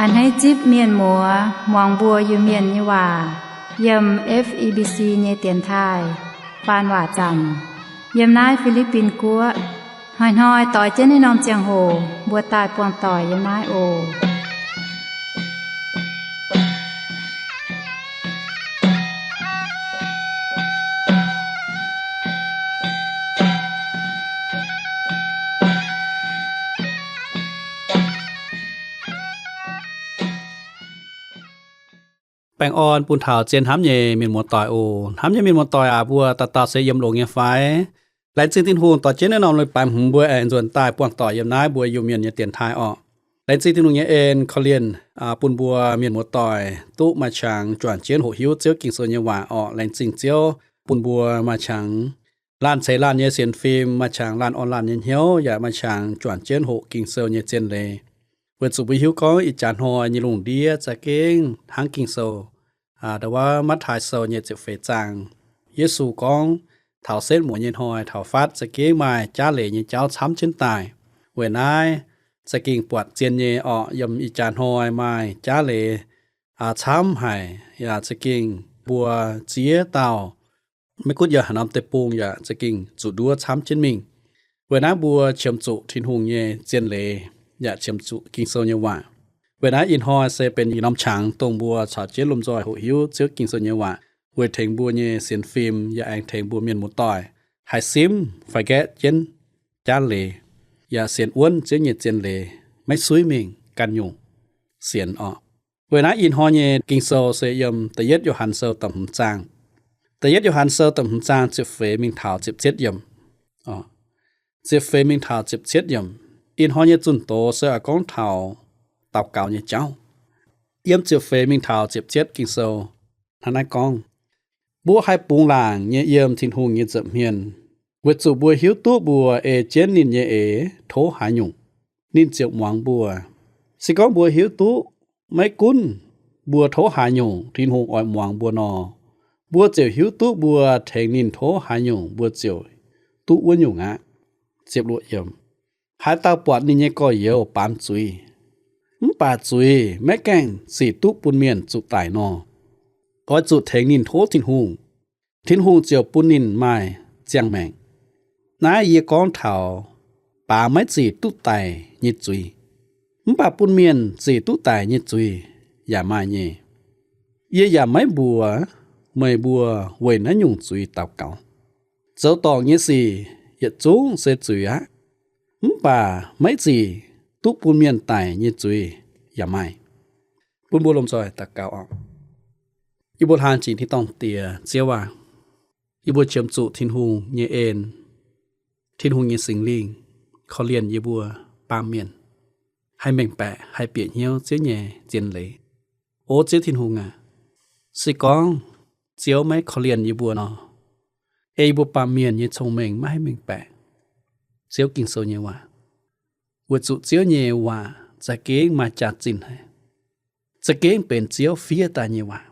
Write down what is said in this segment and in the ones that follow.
A'hneiv zipv mienh muoz muangx mbuo Iu-Mienh nyei waac yiem F E B C nyei dienx taaih faan waac zaamc yiem naaiv Fi^li^bin Guoqv. Hnoi-hnoi doix jienv naaiv norm ziangh hoc mbuo daaih buangh doic yiem naaiv oc. Baengh orn bun taux zien hnamv nyei mienh muoz-doic oc. Hnamv nyei mienh muoz-doic aac, mbuo dauh dauh se yiem longx nyei fai? Laengz zingh Tin-Hungh dorh jienv naaiv norm leiz-baaix hmz mbuo aengx nzuonx daaih buangh doic yiem naaiv mbuo Iu-Mienh nyei dienx taaih orqc. Laengz zingh Tin-Hungh nyei en korv-lienh bun mbuo mienh muoz-doic duqv maaih qangx juangc jienv hoqc hiuv Ziouv Ging-Sou nyei waac orqc. Laengz zingh Ziouv bun mbuo maaih qangx laanh ceix laanh nyei sienx fim, maaih qangx laanh orn laanh nyei hnyouv, yaac maaih qangx juangc jienv hoqc Ging-Sou nyei zien leiz. Weic zuqc mbuo hiuv gorngv ih jaax hnoi nyei lungh ndiev za'gengh hnangv Ging-Sou, aa, ndau wuov Matv^taai Sou nyei ziepc feix zaang, Yesu gorngv taux setv mueiz nyei hnoi taux fatv za'gengh maaih jaav leiz nyei jauv camv jienv daaih. Weic naaiv za'gengh buatc zien nyei orqc, yiem ih jaax hnoi maaih jaav leiz, aa, camv haic, yaac za'gengh mbuo ziex dauh maiv gunv yiem haaix norm deic-bung yaac za'gengh zuqc nduov camv jienv mingh. Weic naaiv mbuo qiemx zuqc Tin-Hungh nyei zien leiz yaac qiemx zuqc Ging-Sou nyei waac. Weic naaiv ih hnoi se benx yietc norm qangx dongh mbuo caux jienv lomh nzoih hoqc hiuv Ziouv Ging-Sou nyei waac, weic tengx mbuo nyei sienx fim yaac aengx tengx mbuo mienh muoz-doic haih simv fai gaeqv jienv jaav leiz, yaac sienx wuonv Ziouv nyei zien leiz, maiv suiv mingh, ganh nyungc sienx orqc. Weic naaiv ih hnoi nyei Ging-Sou se yiem Da'yietv Yo^han Sou da'hmz zaang. Da'yietv Yo^han Sou da'hmz zaang ziepc feix mingh taux ziepc cietv yiemc. Ziepc feix mingh taux ziepc cietv yiemc. Ih hnoi nyei zunh doz se oix gorngv taux daux gaux nyei jauv. Yiem ziepc feix mingh taux ziepc cietv Ging-Sou hnangv naaiv gorngv, mbuo haih bungx laangc nyei yiem Tin-Hungh nyei nza'hmien, weic zuqc mbuo hiuv duqv mbuo ei jienv ninh nyei eix tov haaix nyungc, ninh ziouc muangx mbuo. Se gorngv mbuo hiuv duqv maiv gunv mbuo tov haaix nyungc Tin-Hungh oix muangx mbuo nor, mbuo ziouc hiuv duqv mbuo tengx ninh tov haaix nyungc mbuo ziouc duqv wuov nyungc aqv. Ziepc luoqc yiemc. Haaix dauh buatc ninh nyei gorx-youz baamz zuiz, mv baac zuiz maiv gaengh zic duqv bun mienh zuqc daic nor, oix zuqc tengx ninh tov Tin-Hungh, Tin-Hungh ziouc bun ninh maaih ziangh maengc. Naaiv yie gorngv taux baamz maiv zic duqv daic nyei zuiz, mv baac bun mienh zic duqv daic nyei zuiz yaac maaih nyei. Yie yaac maiv mbuox meih mbuo weic naaiv nyungc zuiz daux gaux. Zoux dorngc nyei sic yietc zungv se zuiz aqv, mv baac maiv zic duqv bun mienh daic nyei zuiz yaac maaih. Bun mbuo lomh nzoih daux gaux oc. Yie mbuo hlang jiex Tin-Dorngh Diex. Ziouv aac, yie mbuo qiemx zuqc Tin-Hungh nyei en, Tin-Hungh nyei Singx Lingh korv-lienh yie mbuo baamh mienh haih mengh baeqc, haih bieqc hnyouv Ziouv nyei zien leiz. O Ziouv Tin-Hungh aac, se gorngv Ziouv maiv korv-lienh yie mbuo nor, ei yie mbuo baamh mienh nyei cong-mengh maiv haih mengh baeqc Ziouv Ging-Sou nyei waac, weic zuqc Ziouv nyei waac za'gengh maaih jaax-zinh haic, za'gengh benx Ziouv fiev daaih nyei waac.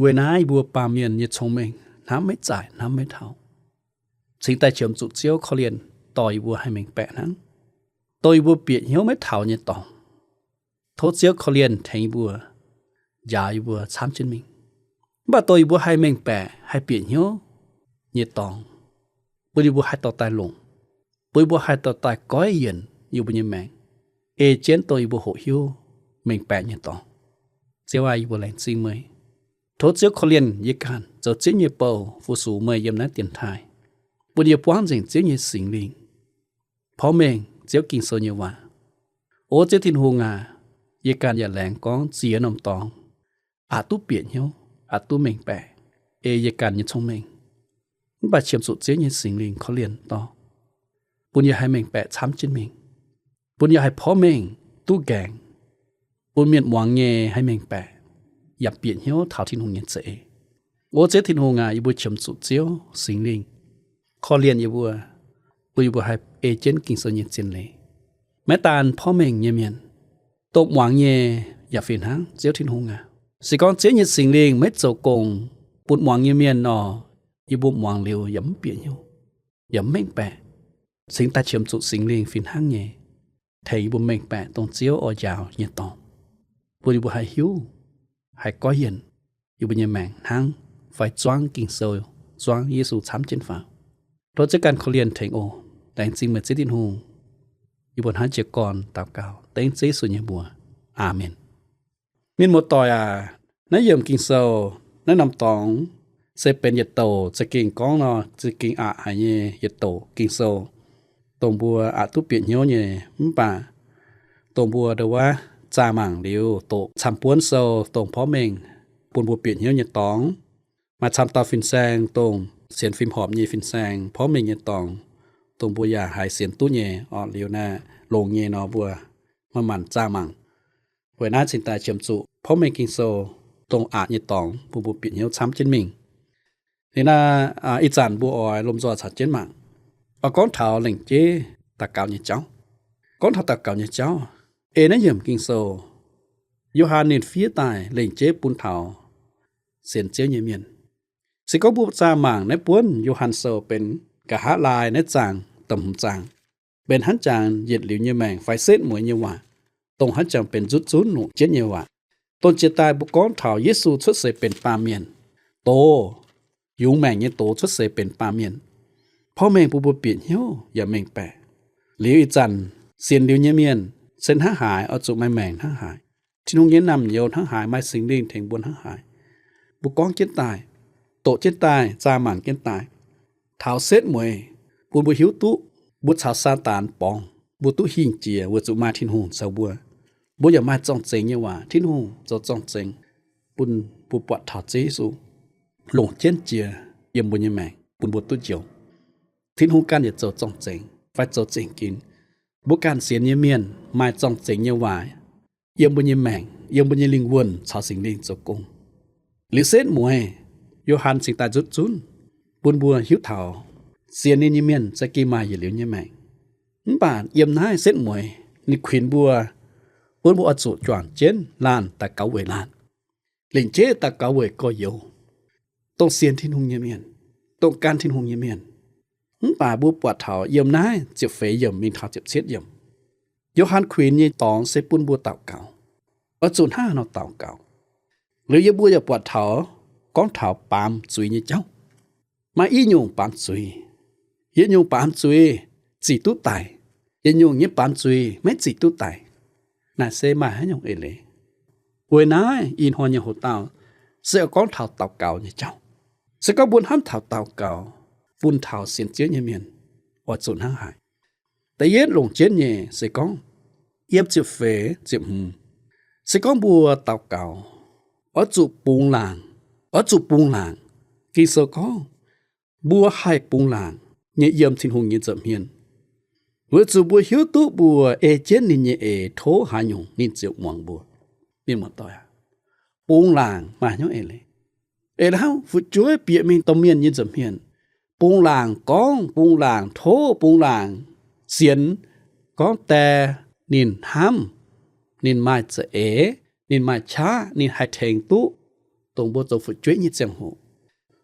Weic naaiv yie mbuo baamh mienh nyei cong-mengh hnamv maiv zaaic, hnamv maiv taux. Cingx daaih qiemx zuqc Ziouv korv-lienh dorh yie mbuo haih mengh baeqc hnangv, dongh yie mbuo bieqc hnyouv maiv taux nyei dorngx. Tov Ziouv korv-lienh tengx yie mbuo, njaaux yie mbuo camv jienv mingh. Mv baac dongh yie mbuo haih mengh baeqc, haih bieqc hnyouv nyei dorngx, bun yie mbuo haih dorh daaih longc, bun yie mbuo haih dorh daaih goiv yienc yie mbuo nyei maengc, ei jienv dongh yie mbuo hoqc hiuv mengh baeqc nyei dorngx. Ziouv aac, yie mbuo laengz zingh meih. Tov Ziouv korv-lienh yie ganh zoux Ziouv nyei bou fu-sux meih yiem naaiv dienx taaih, bun yie buangv nzengc Ziouv nyei Singx Lingh porv mengh Ziouv Ging-Sou nyei waac. O Ziouv Tin-Hungh aac, yie ganh yaac laengz gorngv ziex norm dorngx aqc duqv bieqc hnyouv, aqc duqv mengh baeqc, ei yie ganh nyei cong-mengh. Mv baac qiemx zuqc Ziouv nyei Singx Lingh korv-lienh dorh, bun yie haih mengh baeqc camv jienv mingh, bun yie haih porv mengh duqv nqaengc, bun mienh muangx nyei haih mengh baeqc yaac bieqc hnyouv taux Tin-Hungh nyei za'eix. O Ziouv Tin-Hungh aac, yie mbuo qiemx zuqc Ziouv Singx Lingh korv-lienh yie mbuo, bun yie mbuo haih ei jienv Ging-Sou nyei zien leiz. Maiv daan porv mengh nyei mienh, dongh muangx nyei yaac fih hnangv. Ziouv Tin-Hungh aac, se gorngv Ziouv nyei Singx Lingh maiv zoux gong bun muangx nyei mienh nor, yie mbuo muangx liuz yaac mv bieqc hnyouv, yaac mv mengh baeqc. Cingx daaih qiemx zuqc Singx Lingh fih hnangv nyei tengx yie mbuo mengh baeqc dongh Ziouv oix njaaux nyei dorngx. bun yie mbuo haih hiuv, haih goiv yienh yie mbuo nyei maengc hnangv fai zuangv Ging-Sou, zuangv Yesu camv jienv faaux. Tov Ziouv ganh korv-lienh tengx oc. Laengz zingh meih Ziouv Tin-Hungh. Yie mbuo hnangv jiez gorn daux gaux dengv Ziouv Yesu nyei mbuox. Aamen. Mienh muoz-doic aac, naaiv yiemc Ging-Sou, naaiv norm dorngx se benx yietc douc za'gengh gorngv nor za'gengh aqc haic nyei yietc douc Ging-Sou, dongh mbuo aqc duqv bieqc hnyouv nyei, mv baac dongh mbuo ndongc wuov zaah mangc liuz doqc camv-buonv sou dongh porv mengh bun mbuo bieqc hnyouv nyei dorngx, maaih camv dauh fin-saeng dongh sienx fim horpc nyei fin-saeng porv mengh nyei dorngx, dongh mbuo yaac haiz sienx duqv nyei orqc. Liuz naaiv longx nyei nor mbuo manc-manc zaah mangc. Weic naaiv cingx daaih qiemx zuqc porv mengh Ging-Sou dongh aqc nyei dorngx bun mbuo bieqc hnyouv camv jienv mingh. Liuz naaiv, ih zanc mbuo oix lomh nzoih caux jienv mangc, oix gorngv taux lengc jeiv daux gaux nyei jauv. Gorngv taux daux gaux nyei jauv, ei naaiv yiemc Ging-Sou, Yo^han ninh fiev daaih lengc jeiv bun taux sienx Ziouv nyei mienh. Se gorngv mbuo zaah mangc naaiv buonv Yo^han Sou benx nqa'haav laai naaiv zaang, da'hmz zaang, benx hnangv jangx yietc liuz nyei maengc fai setv mueiz nyei waac, dongh hnangv jangx benx nzutv zunv longc jienv nyei waac, dongh jiex daaih mbuo gorngv taux Yesu cuotv seix benx baamh mienh, doz yungz maengc nyei doz cuotv seix benx baamh mienh, porv mengh bun mbuo bieqc hnyouv yaac mengh baeqc. Liuz ih zanc sienx liuz nyei mienh se hnangv haaix oix zuqc maaih maengc hnangv haaix, Tin-Hungh nyei naamh nyouz hnangv haaix, maaih Singx Lingh tengx mbuo hnangv haaix, mbuo gorngv jienv daaih, doqc jienv daaih, zaah mangc jienv daaih, taux setv mueiz bun mbuo hiuv duqv mbuo caux Saadaan borngz, mbuo duqv hingh jiex weic zuqc maaih Tin-Hungh zoux mbuo. Mbuo yaac maaih zorng-zengx nyei waac, Tin-Hungh zoux zorng-zengx bun mbuo buatc taux Ziouv Yesu longc jienv jiex yiem mbuo nyei maengc bun mbuo duqv njoux. Tin-Hungh ganh yaac zoux zorng-zengx fai zoux zengc ginx. Mbuo ganh sienx nyei mienh maaih zorng-zengx nyei waac yiem mbuo nyei maengc, yiem mbuo nyei lingh wuonh caux Singx Lingh zoux gong. Liuz setv mueiz, Yo^han cingx daaih nzutv zunv bun mbuo hiuv taux sienx ninh nyei mienh za'gengh maaih yietc liuz nyei maengc. Mv baac yiem naaiv setv mueiz ninh kuinx mbuo, bun mbuo oix zuqc juangc jienv laanh daux gaux weic laanh, lengc jeiv daux gaux weic gorx-youz, dongh sienx Tin-Hungh nyei mienh, dongh gan Tin-Hungh nyei mienh. Mv baac mbuo buatc taux yiem naaiv ziepc feix yiemc mingh taux ziepc cietv yiemc, Yo^han kuinx nyei dorngx se bun mbuo daux gaux, oix zuqc hnangv haaix nor daux gaux. Liuz yie mbuo yaac buatc taux gorngv taux baamz zuiz nyei jauv. Maaih i nyungc baamz zuiz, yietc nyungc baamz zuiz zic duqv daic, yietc nyungc nyei baamz zuiz maiv zic duqv daic. Naaiv se maaih haaix nyungc eix leiz? Weic naaiv ih hnoi nyei hoc-dauh se oix gorngv taux daux gaux nyei jauv. Se gorngv mbuo hnamv taux daux gaux bun taux sienx Ziouv nyei mienh, oix zuqc hnangv haaix? Da'yietv longc jienv nyei se gorngv, yiem ziepc feix ziepc hmz, se gorngv mbuo daux gaux oix zuqc bungx laangc, oix zuqc bungx laangc. Ging-Sou gorngv, mbuo haih bungx laangc nyei yiem Tin-Hungh nyei nza'hmien, weic zuqc mbuo hiuv duqv mbuo ei jienv ninh nyei eix tov haaix nyungc ninh ziouc muangx mbuo. Mienh muoz-doic aac, bungx laangc maaih hnyouv eix leiz. Eix leiz hnangv fu'jueiv bieqc mingh domh mienh nyei nza'hmien, bungx laangc gorngv, bungx laangc tov, bungx laangc sienx, gorngv die ninh hnamv, ninh maaih za'eix, ninh maaih qaqv, ninh haih tengx duqv dongh mbuo zoux fu'jueiv nyei ziangh hoc,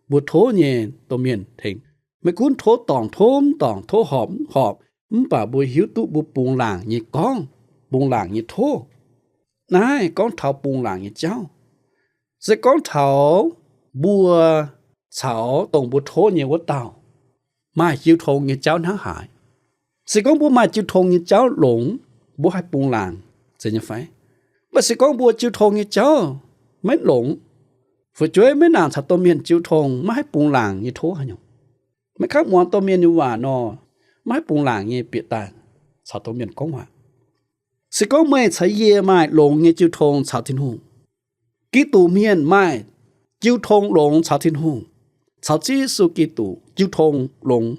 mbuo tov nyei domh mienh tengx. Maiv gunv tov dorngc tov mv dorngc, tov horpc mv horpc, mv baac mbuo hiuv duqv mbuo bungx laangc nyei gorngv, bungx laangc nyei tov. Naaiv gorngv taux bungx laangc nyei jauv. Se gorngv taux mbuo caux dongh mbuo tov nyei wuov dauh maaih jiu tong nyei jauv hnangv haaix, se gorngv mbuo maaih jiu tong nyei jauv longx, mbuo haih bungx laangc, zeiz nyei fai? Mv baac se gorngv mbuo jiu tong nyei jauv maiv longx, fu'jueiv maiv nangc caux domh mienh jiu tong, maiv haih bungx laangc nyei tov haaix nyungc. Maiv kangv muangx domh mienh nyei waac nor, maiv haih bungx laangc nyei bieqc daaih caux domh mienh gorngv waac. Se gorngv meih caux yie maaih longx nyei jiu tong caux Tin-Hungh, Giduc mienh maaih jiu tong longx caux Tin-Hungh, caux Ziouv Yesu Giduc jiu tong longx,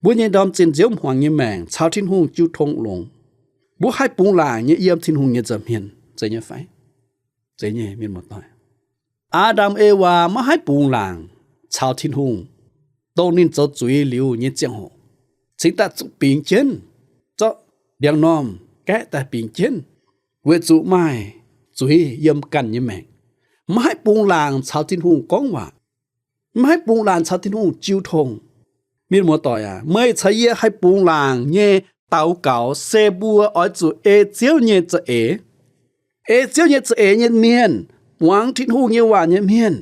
mbuo nyei ndorm zinh nziouv hmuangx nyei maengc caux Tin-Hungh jiu tong longx, mbuo haih bungx laangc nyei yiem Tin-Hungh nyei nza'hmien, zeiz nyei fai? Zeiz nyei, mienh muoz-doic. Aa^ndam Ewaa maiv haih bungx laangc caux Tin-Hungh, dongh ninh zoux zuiz liuz nyei ziangh hoc, cingx daaih zuqc bingx jienv, zorqv ndiangx-normh gaeqv daaih bingx jienv, weic zuqc maaih zuiz yiem ganh nyei maengc, maiv haih bungx laangc caux Tin-Hungh gorngv waac, maiv haih bungx laangc caux Tin-Hungh jiu tong. Mienh muoz-doic aac, meih caux yie haih bungx laangc nyei daux gaux se mbuo oix zuqc ei Ziouv nyei za'eix. ei Ziouv nyei za'eix nyei mienh, muangx Tin-Hungh nyei waac nyei mienh,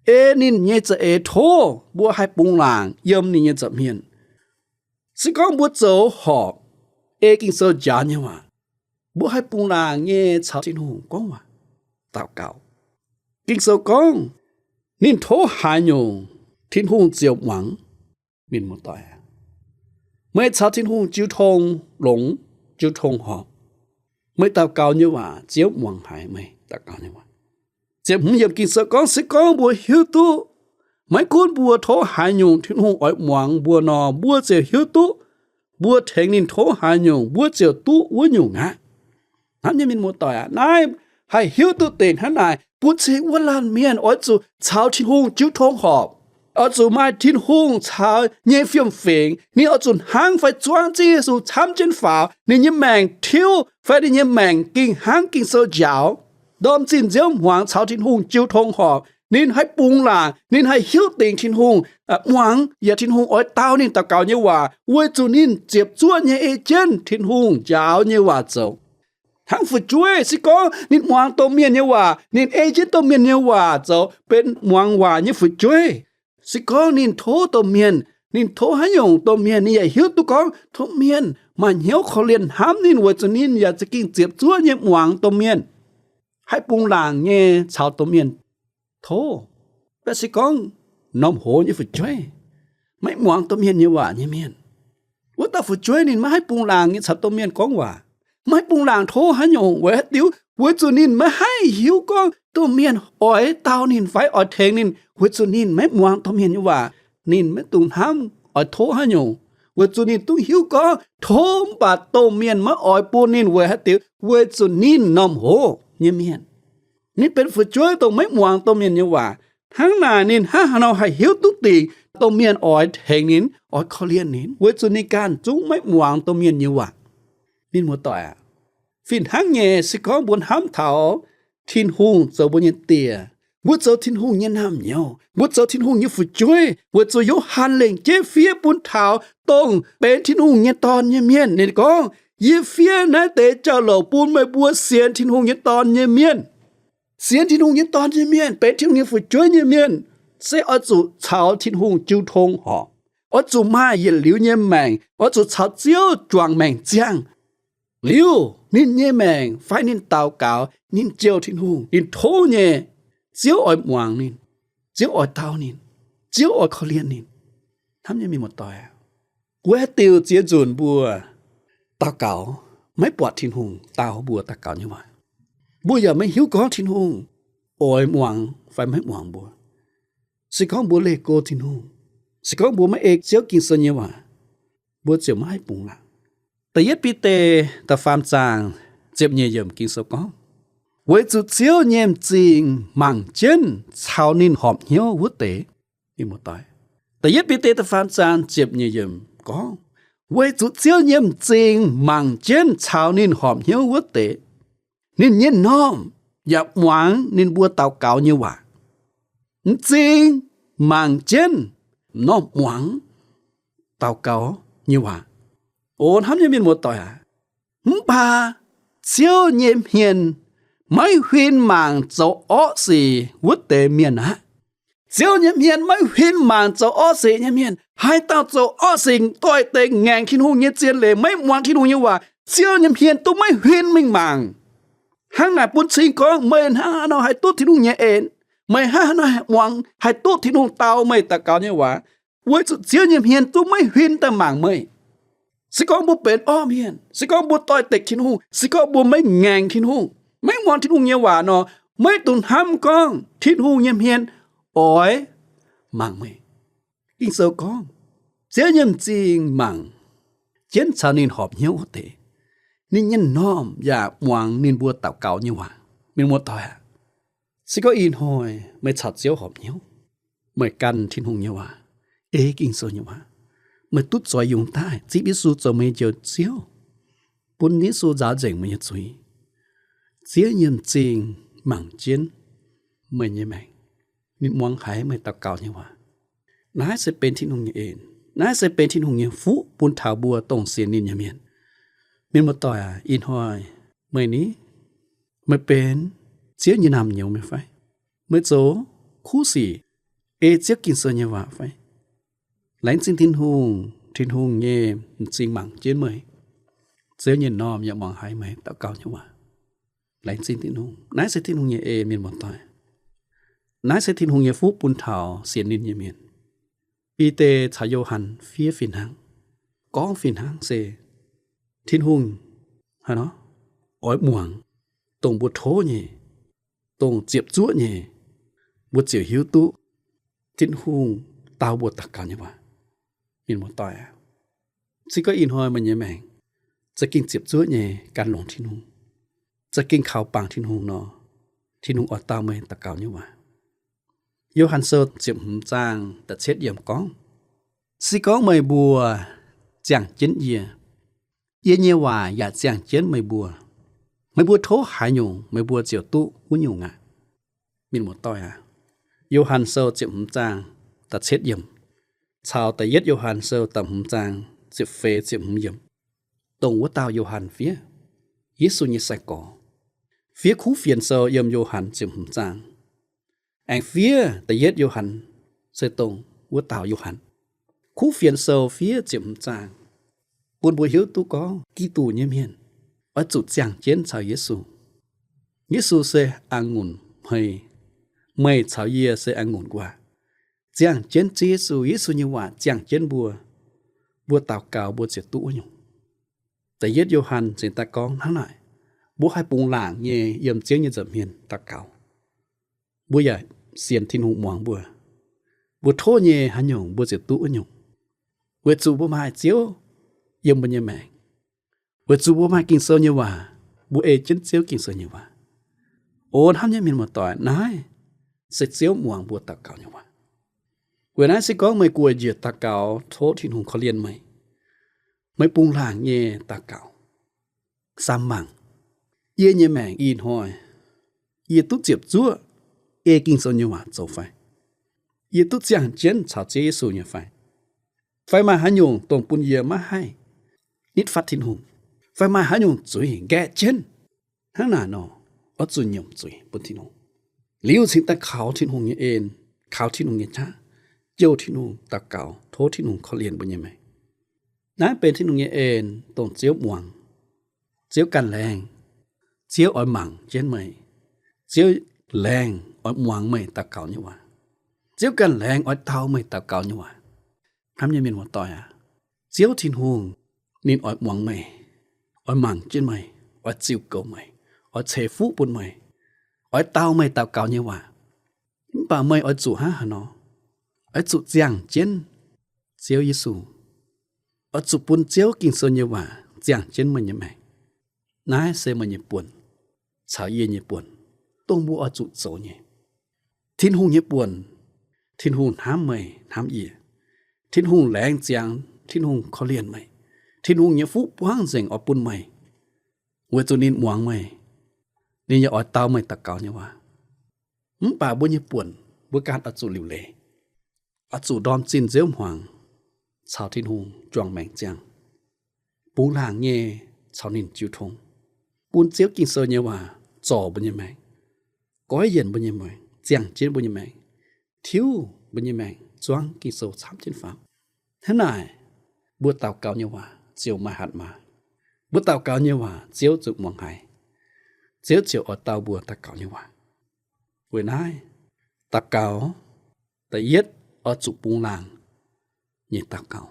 ei ninh nyei za'eix tov mbuo haih bungx laangc yiem ninh nyei nza'hmien. Se gorngv mbuo zoux horpc ei Ging-Sou njaaux nyei waac, mbuo haih bungx laangc nyei caux Tin-Hungh gorngv waac, daux gaux. Ging-Sou gorngv, ninh tov haaix nyungc, Tin-Hungh ziouc muangx. Mienh muoz-doic aac, meih caux Tin-Hungh jiu tong longx, jiu tong horpc, meih daux gaux nyei waac Ziouv muangx haic meih daux gaux nyei waac. Ziepc hmz yiemc Ging-Sou gorngv, se gorngv mbuo hiuv duqv maiv gunv mbuo tov haaix nyungc Tin-Hungh oix muangx mbuo nor, mbuo ziouc hiuv duqv mbuo tengx ninh tov haaix nyungc, mbuo ziouc duqv wuov nyungc aqv. Hnamv nyei mienh muoz-doic aac, naaiv haih hiuv duqv dingc hnangv naaic, bun cing wuov laanh mienh oix zuqc caux Tin-Hungh jiu tong horpc, oix zuqc maaih Tin-Hungh caux nyei fiem-fingx. Ninh oix zuqc hnangv fai zuangv Ziouv Yesu camv jienv faaux, ninh nyei maengc tiuv fai ninh nyei maengc gengh hnangv Ging-Sou njaaux, ndorm zinh nziouv hmuangx caux Tin-Hungh jiu tong horpc, ninh haih bungx laangc, ninh haih hiuv dingc Tin-Hungh muangx, yaac Tin-Hungh oix dau ninh daux gaux nyei waac, weic zuqc ninh ziepc zuoqv nyei ei jienv Tin-Hungh njaaux nyei waac zoux. Hnangv fu'jueiv, se gorngv ninh muangx domh mienh nyei waac, ninh ei jienv domh mienh nyei waac zoux benx muangx waac nyei fu'jueiv, se gorngv ninh tov domh mienh, ninh tov haaix nyungc domh mienh, ninh yaac hiuv duqv gorngv domh mienh maaih hnyouv korv-lienh hnamv ninh, weic zuqc ninh yaac za'gengh ziepc zuoqv nyei muangx domh mienh, haih bungx laangc nyei caux domh mienh tov. Mv baac se gorngv norm hoz nyei fu'jueiv, maiv muangx domh mienh nyei waac nyei mienh, wuov dauh fu'jueiv ninh maiv haih bungx laangc nyei caux domh mienh gorngv waac, maiv haih bungx laangc tov haaix nyungc. Weic haaix diuc? Weic zuqc ninh maiv haih hiuv gorngv domh mienh oix dau ninh fai oix tengx ninh, weic zuqc ninh maiv muangx domh mienh nyei waac. Ninh maiv dungx hnamv oix tov haaix nyungc, weic zuqc ninh duqv hiuv gorngv tov mv baac domh mienh maiv oix bun ninh. Weic haaix diuc? Weic zuqc ninh norm hoz nyei mienh, ninh benx fu'jueiv dongh maiv muangx domh mienh nyei waac. Hnangv naaic ninh hnangv haaix nor haih hiuv duqv dingc domh mienh oix tengx ninh, oix korv-lienh ninh, weic zuqc ninh ganh zungv maiv muangx domh mienh nyei waac. Mienh muoz-doic aac, fih hnangv nyei, se gorngv mbuo hnamv taux Tin-Hungh zoux mbuo nyei Die, mbuo zoux Tin-Hungh nyei naamh nyouz, mbuo zoux Tin-Hungh nyei fu'jueiv, weic zuqc Yo^han lengc jeiv fiev bun taux dongh benx Tin-Hungh nyei dorn nyei mienh. Ninh gorngv, yie fiev naaiv deix jauv-louc bun meih mbuo sienx Tin-Hungh nyei Dorn nyei mienh. Sienx Tin-Hungh nyei Dorn nyei mienh, benx Tin-Hungh nyei fu'jueiv nyei mienh, se oix zuqc caux Tin-Hungh jiu tong horpc, oix zuqc maaih yietc liuz nyei maengc, oix zuqc caux Ziouv juangc maengc ziangh. Liuz ninh nyei maengc fai ninh daux gaux, ninh jouh Tin-Hungh, ninh tov nyei, Ziouv oix muangx ninh, Ziouv oix dau ninh, Ziouv oix korv-lienh ninh. Hnamv nyei mienh muoz-doic aac, weic haaix diuc ziex nzunc mbuo daux gaux maiv buatc Tin-Hungh dau mbuo daux gaux nyei waac? Mbuo yaac maiv hiuv gorngv Tin-Hungh oix muangx fai maiv muangx mbuo. Se gorngv mbuo leih go Tin-Hungh, se gorngv mbuo maiv ei Ziouv Ging-Sou nyei waac, mbuo ziouc maiv haih bungx laangc. Da'yietv Bide da'faam zaang ziepc nyeic yiemc Ging-Sou gorngv, weic zuqc Ziouv nyei m'zing mangc jienv caux ninh horpc hnyouv wuov deix. Da'yietv Bide da'faam zaang ziepc nyeic yiemc gorngv, weic zuqc Ziouv nyei m'zing mangc jienv caux ninh horpc hnyouv wuov deix. Ninh nyei m'normh yaac muangx ninh mbuo daux gaux nyei waac. M'zing mangc jienv, m'normh muangx daux gaux nyei waac. O hnamv nyei mienh muoz-doic aac, mv baac Ziouv nyei hmien maiv huin mangc zoux orqv sic wuov deix mienh aqv. Ziouv nyei hmien maiv huin mangc zoux orqv sic nyei mienh. Haaix dauh zoux orqv sic, doix-dekc ngaengc Tin-Hungh nyei zien leiz, maiv muangx Tin-Hungh nyei waac, Ziouv nyei hmien duqv maiv huin mingh mangc. Hnangv naaic bun cing gorngv meih hnangv haaix nor haih duqv Tin-Hungh nyei en, meih hnangv haaix nor muangx haih duqv Tin-Hungh dau meih daux gaux nyei waac, weic zuqc Ziouv nyei hmien duqv maiv huin daaih mangc meih. Se gorngv mbuo benx orqv mienh, se gorngv mbuo doix-dekc Tin-Hungh, se gorngv mbuo maiv ngaengc Tin-Hungh, maiv muangx Tin-Hungh nyei waac nor, maiv dungx hnamv gorngv Tin-Hungh nyei hmien oix mangc meih. Ging-Sou gorngv, Ziouv nyei m'zing mangc jienv caux ninh horpc hnyouv wuov deix. Ninh nyei m'normh yaac muangx ninh mbuo daux gaux nyei waac. Mienh muoz-doic aac, se gorngv ih hnoi meih caux Ziouv horpc hnyouv, meih gan Tin-Hungh nyei waac, ei Ging-Sou nyei waac, meih duqv zoix yungz daaih, zipv Yesu zoux meih nyei Njoux Ziouv, bun Yesu nzaaux nzengc meih nyei zuiz, Ziouv nyei m'zing mangc jienv meih nyei maengc. Ninh muangx haiz meih daux gaux nyei waac. Naaiv se benx Tin-Hungh nyei en. Naaiv se benx Tin-Hungh nyei fuqv bun taux mbuo dongh sienx ninh nyei mienh. Mienh muoz-doic aac, ih hnoi meih ni Meih benx Ziouv nyei naamh nyouz mienh fai? Meih zoux kuv sic ei Ziouv Ging-Sou nyei waac fai? Laengz zingh Tin-Hungh, Tin-Hungh nyei m'zing mangc jienv meih. Ziouv nyei m'normh yaac muangx haiz meih daux gaux nyei waac. Laengz zingh Tin-Hungh. Naaiv se Tin-Hungh nyei en, mienh muoz-doic. Naaiv se Tin-Hungh nyei fuqv bun taux sienx ninh nyei mienh. Bide caux Yo^han fiev fih hnangv, gorngv fih hnangv se Tin-Hungh haaix nor oix muangx dongh mbuo tov nyei, dongh ziepc zuoqv nyei, mbuo ziouc hiuv duqv Tin-Hungh dau mbuo daux gaux nyei waac. Mienh muoz-doic aac, se gorngv ih hnoi meih nyei maengc za'gengh ziepc zuoqv nyei gan longx Tin-Hungh, za'gengh kaux bangc Tin-Hungh nor, Tin-Hungh oix dau meih daux gaux nyei waac. Yo^han Sou ziepc hmz zaang da'cietv yiemc gorngv, se gorngv meih mbuo ziangh jienv yie, yie nyei waac yaac ziangh jienv meih mbuo, meih mbuo tov haaix nyungc, meih mbuo ziouc duqv wuov nyungc aqv. Mienh muoz-doic aac, Yo^han Sou ziepc hmz zaang da'cietv yiemc caux da'yietv Yo^han Sou da'hmz zaang ziepc feix ziepc hmz yiemc, dongh wuov dauh Yo^han fiev, Yesu nyei sai-gorx. Fiev Kuv Fienx Sou yiem Yo^han ziepc hmz zaang. Aengx fiev da'yietv Yo^han se dongh wuov dauh Yo^han. Kuv Fienx Sou fiev ziepc hmz zaang bun mbuo hiuv duqv gorngv Giduc nyei mienh oix zuqc ziangh jienv caux Yesu. Yesu se a'ngunc hmei, meih caux yie se a'ngunc nquaah. Ziangh jienv Ziouv Yesu, Yesu nyei waac ziangh jienv mbuo, mbuo daux gaux mbuo ziouc duqv wuov nyungc. Da'yietv Yo^han cingx daaih gorngv hnangv naaic, mbuo haih bungx laangc nyei yiem Ziouv nyei nza'hmien daux gaux. Mbuo yaac sienx Tin-Hungh muangx mbuo. Mbuo tov nyei haaix nyungc mbuo ziouc duqv wuov nyungc. Weic zuqc mbuo maaih Ziouv yiem mbuo nyei maengc. Weic zuqc mbuo maaih Ging-Sou nyei waac, mbuo ei jienv Ziouv Ging-Sou nyei waac. O hnamv nyei mienh muoz-doic, naaiv se Ziouv muangx mbuo daux gaux nyei waac. Weic naaiv se gorngv meih gueic njiec daux gaux tov Tin-Hungh korv-lienh meih, meih bungx laangc nyei daux gaux, samx mangc, yie nyei maengc ih hnoi, yie duqv ziepc zuoqv ei Ging-Sou nyei waac zoux fai? Yie duqv ziangh jienv caux Ziouv Yesu nyei fai? Fai maaih haaix nyungc dongh bun yie maiv haih nitv fatv Tin-Hungh? Fai maaih haaix nyungc zuiz nqaeqv jienv? Hnangv naaic nor, oix zuqc nyiemc zuiz bun Tin-Hungh, liuz cingx daaih kaux Tin-Hungh nyei en, kaux Tin-Hungh nyei qaqv, jouh Tin-Hungh daux gaux tov Tin-Hungh korv-lienh mbuo nyei maengc. Naaiv benx Tin-Hungh nyei en dongh Ziouv muangx. Ziouv ganh laengz, Ziouv oix mangc jienv meih. Ziouv laengz oix muangx meih daux gaux nyei waac. Ziouv ganh laengz oix dau meih daux gaux nyei waac. Hnamv nyei mienh muoz-doic aac, Ziouv Tin-Hungh ninh oix muangx meih, oix mangc jienv meih, oix ziux goux meih, oix ceix fuqv bun meih, oix dau meih daux gaux nyei waac. Mv baac meih oix zuqc hnangv haaix nor? Oix zuqc ziangh jienv Ziouv Yesu. Oix zuqc bun Ziouv Ging-Sou nyei waac ziangh jienv meih nyei maengc. Naaiv se meih nyei buonc caux yie nyei buonc, dongh mbuo oix zuqc zoux nyei. Tin-Hungh nyei buonc, Tin-Hungh hnamv meih hnamv yie. Tin-Hungh laengz ziangx, Tin-Hungh korv-lienh meih. Tin-Hungh nyei fuqv buangv nzengc oix bun meih, weic zuqc ninh muangx meih, ninh yaac oix dau meih daux gaux nyei waac. Mv baac mbuo nyei buonc, mbuo ganh oix zuqc liuc leiz, oix zuqc ndorm zinh nziouv hmuangx caux Tin-Hungh juangc maengc ziangh, bungx laangc nyei caux ninh jiu tong, bun Ziouv Ging-Sou nyei waac zorc mbuo nyei maengc, goiv yienc mbuo nyei maengc, ziangh jienv mbuo nyei maengc, tiuv mbuo nyei maengc zuangv Ging-Sou camv jienv faaux. Hnangv naaic, mbuo daux gaux nyei waac ziouc maaih hatc maaz. Mbuo daux gaux nyei waac Ziouv ziouc muangx haiz. Ziouv ziouc oix dau mbuo daux gaux nyei waac. Weic naaiv, daux gaux, da'yietv, oix zuqc bungx laangc nyei daux gaux.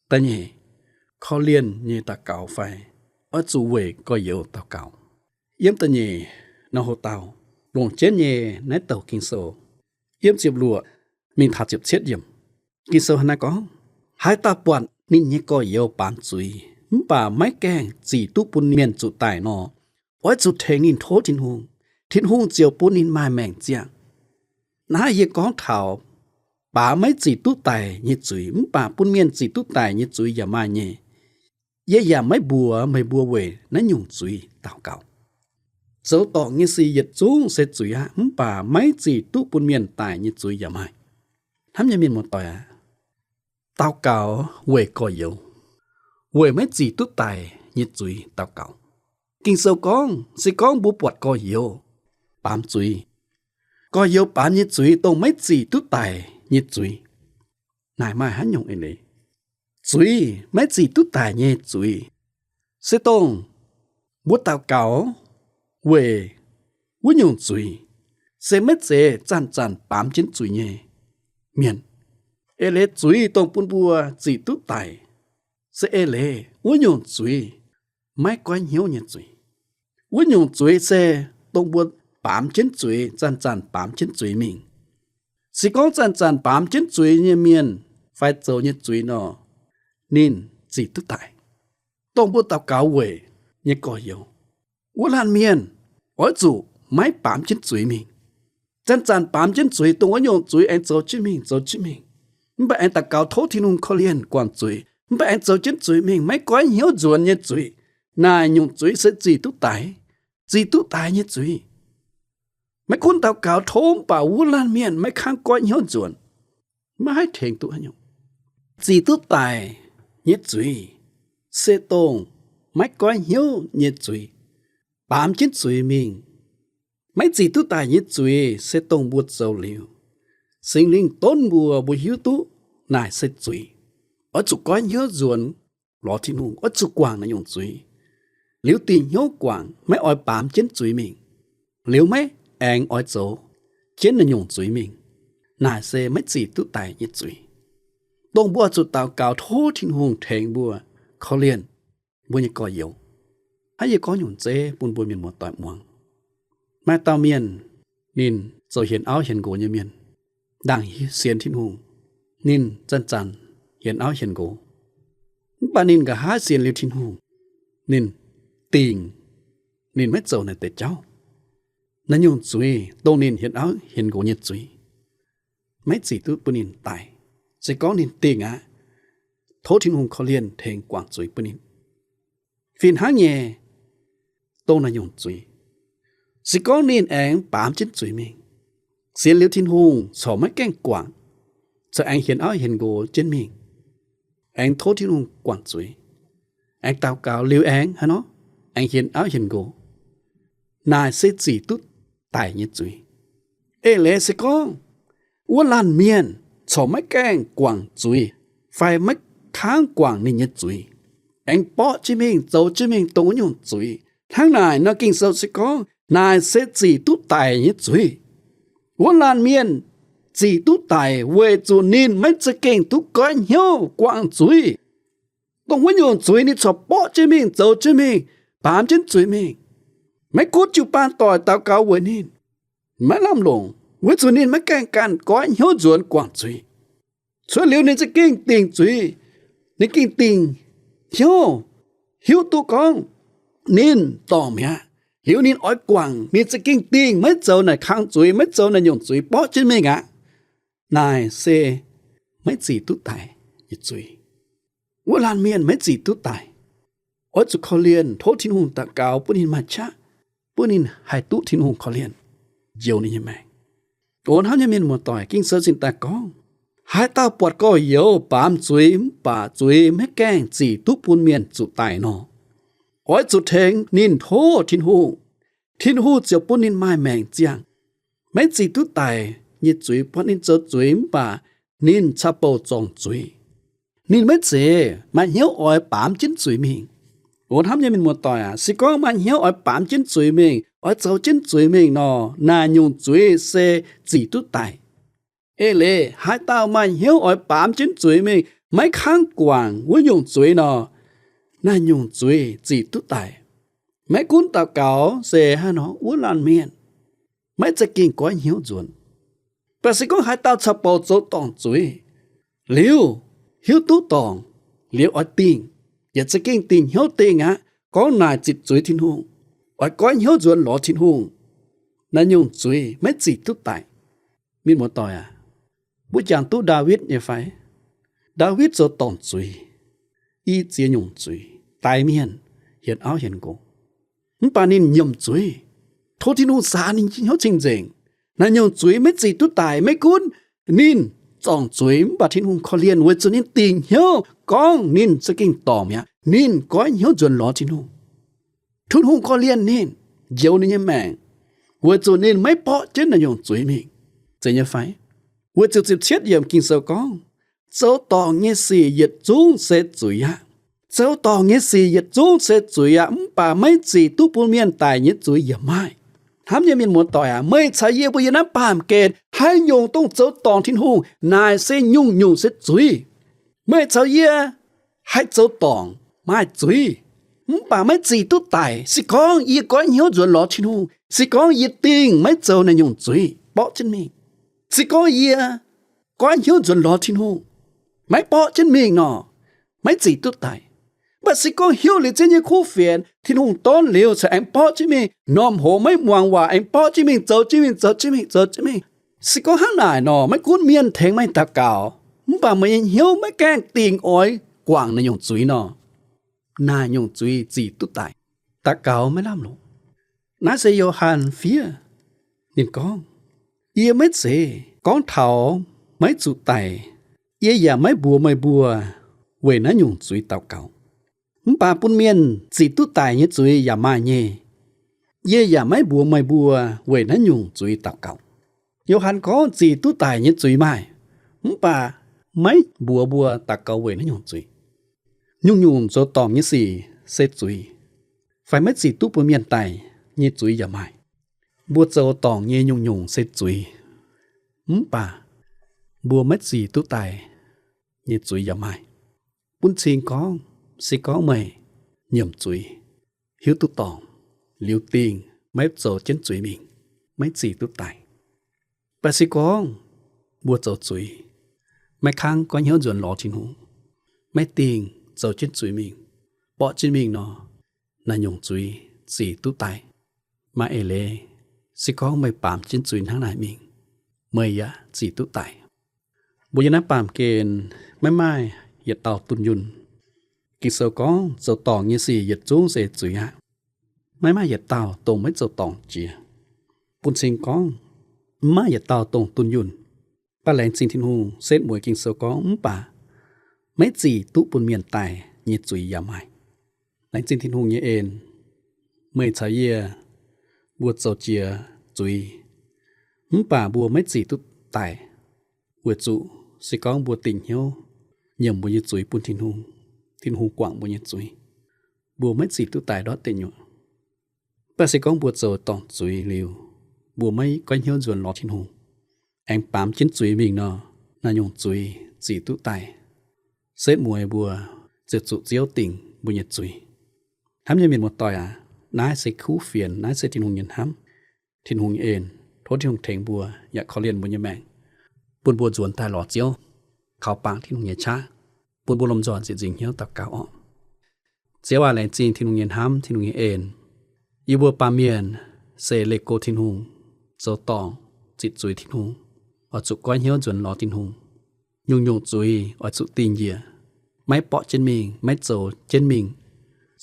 Da'nyeic, korv-lienh nyei daux gaux fai oix zuqc weic gorx-youz daux gaux. Yiem da'nyeic Nor Ho Dauh longc jienv nyei naaiv douc Ging-Sou, yiem ziepc luoqc mingh taux ziepc cietv yiemc, Ging-Sou hnangv naaiv gorngv, haaix dauh buatc ninh nyei gorx-youz baamz zuiz mv baac maiv gaengh zic duqv bun mienh zuqc daic nor, oix zuqc tengx ninh tov Tin-Hungh, Tin-Hungh ziouc bun ninh maaih maengc ziangh. Naaiv yie gorngv taux baax maiv zic duqv daic nyei zuiz mv baac bun mienh zic duqv daic nyei zuiz yaac maaih nyei. Yie yaac maiv mbuox meih mbuo weic naaiv nyungc zuiz daux gaux. Zoux dorngc nyei sic yietc zungv se zuiz aqv, mv baac maiv zic duqv bun mienh daic nyei zuiz yaac maaih. Hnamv nyei mienh muoz-doic aac, daux gaux weic gorx-youz, weic maiv zic duqv daic nyei zuiz daux gaux. Ging-Sou gorngv, se gorngv mbuo buatc gorx-youz baamz zuiz, gorx-youz baamz nyei zuiz dongh maiv zic duqv daic nyei zuiz. Naaic maaih haaix nyungc eix leiz? Zuiz maiv zic duqv daic nyei zuiz, se dongh mbuo daux gaux weic wuov nyungc zuiz, se maiv zeiz zanc-zanc baamz jienv zuiz nyei mienh. Eix leiz zuiz dongh bun mbuo zic duqv daic, se eix leiz wuov nyungc zuiz maiv goiv hnyouv nyei zuiz. Wuov nyungc zuiz se dongh mbuo baamz jienv zuiz, zanc-zanc baamz jienv zuiz mingh. Se gorngv zanc-zanc baamz jienv zuiz nyei mienh fai zoux nyei zuiz nor, ninh zic duqv daic. Dongh mbuo daux gaux weic nyei gorx-youz, wuov laanh mienh oix zuqc maiv baamz jienv zuiz mingh. Zanc-zanc baamz jienv zuiz, dongh wuov nyungc zuiz aengx zoux jienv mingh, zoux jienv mingh. Mv baac aengx daux gaux tov Tin-Hungh korv-lienh guangc zuiz, mv baac aengx zoux jienv zuiz mingh, maiv goiv hnyouv nzuonx nyei zuiz. Naaic nyungc zuiz se zic duqv daic, zic duqv daic nyei zuiz. Maiv gunv daux gaux tov mv baac wuov laanh mienh maiv kangv goiv hnyouv nzuonx, maiv haih tengx duqv haaix nyungc. Zic duqv daic nyei zuiz se dongh maiv goiv hnyouv nyei zuiz, baamz jienv zuiz mingh. Maiv zic duqv daic nyei zuiz se dongh mbuo zoux liuz, Singx Lingh donv mbuo, mbuo hiuv duqv naaic se zuiz, oix zuqc goiv hnyouv nzuonx lorz Tin-Hungh, oix zuqc guangc naaiv nyungc zuiz, liuz dingc hnyouv guangc, maiv oix baamz jienv zuiz mingh, liuz maiv aengx oix zoux jienv naaiv nyungc zuiz mingh. Naaic se maiv zic duqv daic nyei zuiz, dongh mbuo oix zuqc daux gaux tov Tin-Hungh tengx mbuo, korv-lienh mbuo nyei gorx-youz. Hnangv yie gorngv nyungc zeiv bun mbuo mienh muoz-doic muangx. Maaih dauh mienh, ninh zoux hienx auv hienx nqox nyei mienh, ndaangc sienx Tin-Hungh. Ninh zanc-zanc hienx auv hienx nqox, mv baac ninh nqa'haav sienx liuz Tin-Hungh, ninh dingc ninh maiv zoux naaiv deix jauv. Naaiv nyungc zuiz, dongh ninh hienx auv hienx nqox nyei zuiz, maiv zic duqv bun ninh daic. Se gorngv ninh dingc aqv, tov Tin-Hungh korv-lienh tengx guangc zuiz bun ninh. Fih hnangv nyei, dongh naaiv nyungc zuiz, se gorngv ninh aengx baamz jienv zuiz mingh, sienx liuz Tin-Hungh corc maiv gaengh guangc, corc aengx hienx auv hienx nqox jienv mingh, aengx tov Tin-Hungh guangc zuiz, aengx daux gaux liuz aengx haaix nor, aengx hienx auv hienx nqox, naaic se zic duqv daic nyei zuiz. Eix leiz se gorngv wuov laanh mienh corc maiv gaengh guangc zuiz fai maiv kangv guangc ninh nyei zuiz, aengx borqv jienv mingh, zoux jienv mingh dongh wuov nyungc zuiz, hnangv naaic nor Ging-Sou se gorngv naaic se zic duqv daic nyei zuiz. Wuov laanh mienh zic duqv daic weic zuqc ninh maiv za'gengh duqv goiv hnyouv guangc zuiz. Dongh wuov nyungc zuiz ninh corc borqv jienv mingh, zoux jienv mingh, baamz jienv zuiz mingh. Maiv gunv jiu-baang doic daux gaux weic ninh, maiv lamh longc, weic zuqc ninh maiv gaengh ganh goiv hnyouv nzuonx guangc zuiz. Cuotv liuz ninh za'gengh dingc zuiz, ninh gengh dingc hnyouv, hiuv duqv gorngv ninh dorngc mi'aqv. Liuz ninh oix guangc, ninh za'gengh dingc maiv zoux naaic kang zuiz, maiv zoux naaic nyungc zuiz, borqv jienv mingh aqv. Naaic se maiv zic duqv daic nyei zuiz. Wuov laanh mienh maiv zic duqv daic. Oix zuqc korv-lienh tov Tin-Hungh daux gaux bun ninh maaih qaqv, bun ninh haih duqv Tin-Hungh korv-lienh, njoux ninh nyei maengc. O hnamv nyei mienh muoz-doic, Ging-Sou cingx daaih gorngv, haaix dauh buatc gorx-youz baamz zuiz mv baac zuiz maiv gaengh zic duqv bun mienh zuqc daic nor, oix zuqc tengx ninh tov Tin-Hungh, Tin-Hungh ziouc bun ninh maaih maengc ziangh. Maiv zic duqv daic nyei zuiz buatc ninh zoux zuiz mv baac ninh caux bouc zorngc zuiz. Ninh maiv zeiz maaih hnyouv oix baamz jienv zuiz mingh. O hnamv nyei mienh muoz-doic aac, se gorngv maaih hnyouv oix baamz jienv zuiz mingh, oix zoux jienv zuiz mingh nor, naaic nyungc zuiz se zic duqv daic. Eix leiz haaix dauh maaih hnyouv oix baamz jienv zuiz mingh, maiv kangv guangc wuov nyungc zuiz nor, naaiv nyungc zuiz zic duqv daic. Maiv gunv daux gaux se hnangv nor, wuov laanh mienh maiv za'gengh goiv hnyouv nzuonx. Mv baac se gorngv haaix dauh caux bouc zoux dorngc zuiz, liuz hiuv duqv dorngc, liuz oix dingh, yaac za'gengh dingh hnyouv dingh aqv, gorngv naaic zitc zuiz Tin-Hungh, oix goiv hnyouv nzuonx lorz Tin-Hungh, naaiv nyungc zuiz maiv zic duqv daic. Mienh muoz-doic aac, mbuo jangx duqv Ndaawitv nyei fai? Ndaawitv zoux dorngc zuiz, i ziex nyungc zuiz, daix mienh, hienx auv hienx nqox. Mv baac ninh nyiemc zuiz, tov Tin-Hungh saax ninh hnyouv cing-nzengc. Naaiv nyungc zuiz maiv zic duqv daic, maiv gunv ninh zorngc zuiz, mv baac Tin-Hungh korv-lienh weic zuqc ninh dingc hnyouv gorngv ninh za'gengh dorngc mi'aqv. Ninh goiv hnyouv nzuonx lorz Tin-Hungh. Tin-Hungh korv-lienh ninh, njoux ninh nyei maengc, weic zuqc ninh maiv borqv jienv naaiv nyungc zuiz mingh. Zeiz nyei fai? Weic zuqc ziepc cietv yiemc Ging-Sou gorngv, zoux dorngc nyei sic yietc zungv se zuiz aqv. Zoux dorngc nyei sic yietc zungv se zuiz aqv, mv baac maiv zic duqv bun mienh daic nyei zuiz yaac maaih. Hnamv nyei mienh muoz-doic aac, meih caux yie mbuo yiem naaiv baamh gen, haaix nyungc dongh zoux dorngc Tin-Hungh, naaic se nyungc-nyungc se zuiz. Meih caux yie haih zoux dorngc, maaih zuiz, mv baac maiv zic duqv daic. Se gorngv yie goiv hnyouv nzuonx lorz Tin-Hungh, se gorngv yie dingh maiv zoux naaiv nyungc zuiz, borqv jienv mingh, se gorngv yie goiv hnyouv nzuonx lorz Tin-Hungh, maiv borqv jienv mingh nor, maiv zic duqv daic. Mv baac se gorngv heuc liuz ziex nyei kuv fienx, Tin-Hungh dorn liuz caux aengx borqv jienv mingh, norm hoz maiv muangx waac aengx borqv jienv mingh, zoux jienv mingh, zoux jienv mingh, zoux jienv mingh. Se gorngv hnangv naaic nor, maiv gunv mienh tengx meih daux gaux, mv baac meih nyei hnyouv maiv gaengh dingh oix guangc naaiv nyungc zuiz nor, naaiv nyungc zuiz zic duqv daic. Daux gaux maiv lamh longc. Naaiv se Yo^han fiev. Ninh gorngv, yie maiv zeiz gorngv taux maiv zuqc daic. Yie yaac maiv mbuox meih mbuo weic naaiv nyungc zuiz daux gaux, mv baac bun mienh zic duqv daic nyei zuiz yaac maaih nyei. Yie yaac maiv mbuox meih mbuo weic naaiv nyungc zuiz daux gaux. Yo^han gorngv zic duqv daic nyei zuiz maaih, mv baac maiv mbuox mbuo daux gaux weic naaiv nyungc zuiz. Nyungc-nyungc zoux dorngc nyei sic se zuiz, fai maiv zic duqv bun mienh daic nyei zuiz yaac maaih. Mbuo zoux dorngc nyei nyungc-nyungc se zuiz, mv baac mbuo maiv zic duqv daic nyei zuiz yaac maaih. Bun cing gorngv, se gorngv meih nyiemc zuiz, hiuv duqv dorngc, liuz dingh maiv zoux jienv zuiz mingh, maiv zic duqv daic. Mv baac se gorngv mbuo zoux zuiz, maiv kangv goiv hnyouv nzuonx lorz Tin-Hungh, maiv dingh zoux jienv zuiz mingh, borqv jienv mingh nor, naaiv nyungc zuiz zic duqv daic. Maaih eix leiz, se gorngv meih baamz jienv zuiz hnangv naaic mingh, meih yaac zic duqv daic. Mbuo yiem naaiv baamh gen maiv maaih yietc dauh dunh yunh. Ging-Sou gorngv zoux dorngc nyei sic yietc zungv se zuiz aqv. Maiv maaih yietc dauh dongh maiv zoux dorngc jiex. Bun cing gorngv, maiv maaih yietc dauh dongh dunh yunh. Mv baac laengz zingh Tin-Hungh, setv mueiz Ging-Sou gorngv, mv baac maiv zic duqv bun mienh daic nyei zuiz yaac maaih. Laengz zingh Tin-Hungh nyei en, meih caux yie, mbuo zoux jiex zuiz, mv baac mbuo maiv zic duqv daic, weic zuqc se gorngv mbuo dingc hnyouv nyiemc mbuo nyei zuiz bun Tin-Hungh, Tin-Hungh guangc mbuo nyei zuiz, mbuo maiv zic duqv daic ndortv deic nyuoqc. Mv baac se gorngv mbuo zoux dorngc zuiz liuz, mbuo maiv goiv hnyouv nzuonx lorz Tin-Hungh, aengx baamz jienv zuiz mingh nor, naaiv nyungc zuiz zic duqv daic. Setv mueiz mbuo ziouc zuqc Ziouv dingc mbuo nyei zuiz. Hnamv nyei mienh muoz-doic aac, naaiv se kuv fienx, naaiv se Tin-Hungh nyei hnamv, Tin-Hungh nyei en. Tov Tin-Hungh tengx mbuo yaac korv-lienh mbuo nyei maengc, bun mbuo nzuonx daaih lorz Ziouv, kaux bangc Tin-Hungh nyei qaqv, bun mbuo lomh nzoih ziepc nzingc hnyouv daux gaux orqc. Ziouv aac, laengz zingh Tin-Hungh nyei hnamv, Tin-Hungh nyei en. Yie mbuo baamh mienh se leih go Tin-Hungh, zoux dorngc, ziqc zuiz Tin-Hungh, oix zuqc goiv hnyouv nzuonx lorz Tin-Hungh. Nyungc-nyungc zuiz oix zuqc dingh njiec, maiv borqv jienv mingh, maiv zoux jienv mingh.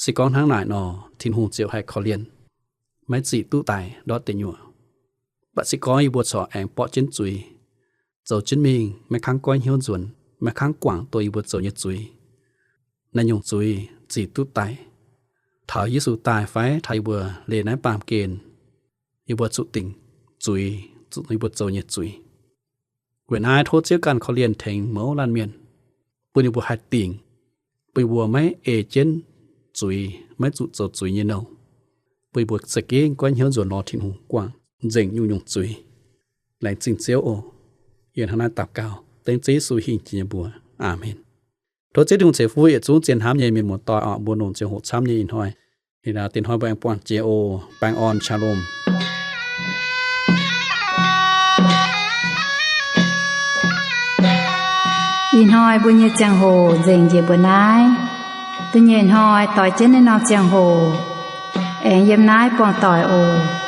Se gorngv hnangv naaic nor, Tin-Hungh ziouc haih korv-lienh, maiv zic duqv daic ndortv deic nyuoqc. Mv baac se gorngv yie mbuo corc aengx borqv jienv zuiz, zoux jienv mingh, maiv kangv goiv hnyouv nzuonx, maiv kangv guangc dongh yie mbuo zoux nyei zuiz, naaiv nyungc zuiz zic duqv daic. Taux Yesu daaih fai taux yie mbuo leih naaiv baamh gen, yie mbuo zuqc dingc zuiz, zuqc yie mbuo zoux nyei zuiz. Weic naaiv tov Ziouv ganh korv-lienh tengx mouz laanh mienh, bun yie mbuo haih dingc, bun yie mbuo maiv ei jienv zuiz, maiv zuqc zoux zuiz nyei nouh, bun yie mbuo za'gengh goiv hnyouv nzuonx lorz Tin-Hungh, guangc nzengc nyungc-nyungc zuiz. Laengz zingh Ziouv oc. Yie hnangv naaiv daux gaux dengv Ziouv Yesu hingh jiex nyei mbuox. Aamen. Tov Ziouv Tin-Hungh ceix fuqv yietc zungv zien hnamv nyei mienh muoz-doic oc. Mbuo longc ziangh hoc camv nyei ih hnoi. Ih hnoi dinh hnoi mbuo aengx buangh jiex oc. Baengh orn, shalom. Ih hnoi mbuo nyei ziangh hoc nzengc njiec mbuo naaiv. Da'nyeic hnoi doix jienv naaiv norm ziangh hoc aengx yiem naaiv buangh doic oc.